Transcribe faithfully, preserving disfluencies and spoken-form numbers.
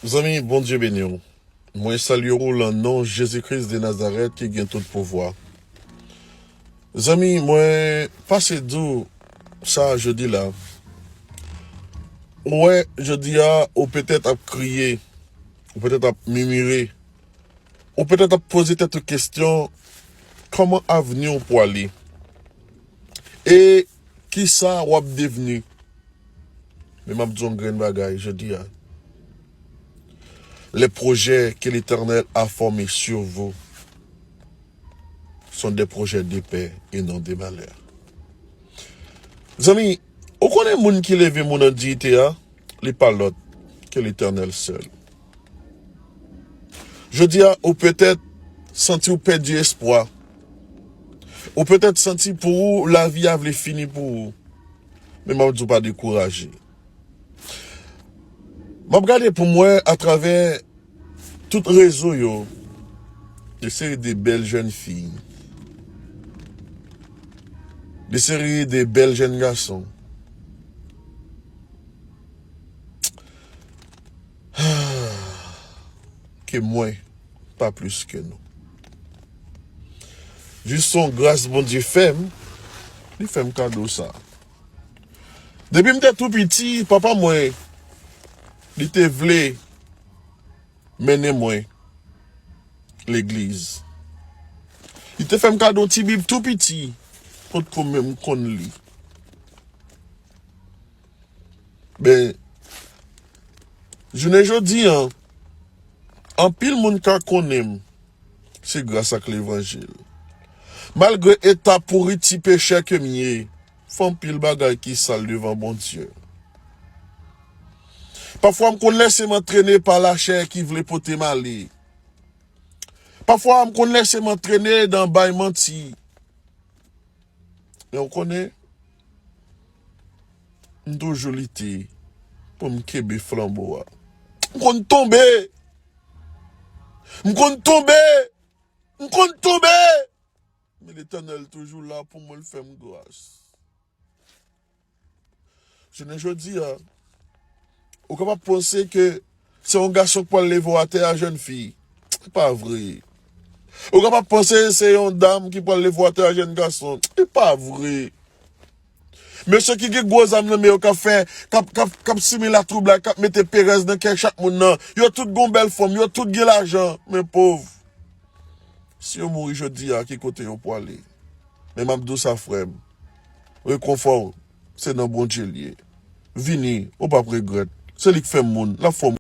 Zanmi, Bondye beni w. Mwen salye w lan non Jezi Kris de Nazarèt ki gen tout pouvwa. Zanmi, mwen pase di w sa jodi la. Ou wè, jodi a, ou petèt ap kriye, ou petèt ap mimire, ou petèt ap poze tèt ou kesyon, kòman avni w pwale? E kisa w ap devni? Men m ap di w yon grenn bagay jodi a. Les projets que l'Éternel a formés sur vous sont des projets de paix et non de malheur. Zanmi, ou konnen moun ki leve moun an diyite a, li pa lòt ke Letènèl sèl. Jodi a, ou petèt santi w pèdi espwa. Ou petèt santi pou ou lavi a vle fini pou ou. Men m ap di w pa dekouraje. M ap gade pou m wè atravè tout rezo yo, de seri de bèl jèn fi, de seri de bèl jèn gason. Ke mwen, pa plis ke nou. Jis yon gras Bondye fè m, li fè m kado sa. Depi m te tou piti, papa mwen, li te vle mennen mwen legliz. Li te fè m kado yon ti bib tou piti, potko menm konn li. Ben, jounen jodi a, anpil moun ka konnen m, se gras ak levanjil. Malgre eta pouri ti pechè ke m ye, fè anpil bagay ki sal devan Bondye. Pafwa m konn lèse m antrene pa lachè ki vle pote m ale. Pafwa m konn lèse m antrene dan bay manti. Men w konnen, m toujou lite pou m kenbe flanbo a. M konn tonbe! M konn tonbe! M konn tonbe! Men Letènèl toujou la pou mwen, l fè m gras. Jounen jodi a, ou kapab panse ke se yon gason k pral leve w atè a, jèn fi. Se pa vre. Ou kapab panse se yon dam ki pral leve w atè a, jèn gason. Se pa vre. Mesye ki gen gwo zam nan men yo k ap fè, k ap, k ap, k ap simen latwoublay, k ap mete perèz nan kè chak moun nan. Yo tout gon bèl fanm, yo tout gen lajan. Men pòv. Si yo mouri jodi a, ki kote yo pwale? Men m ap di w sa, frè m. Rekonfò w, se nan Bondye l ye. Vini, ou p ap regrèt. Se li k fè m moun, l ap fè w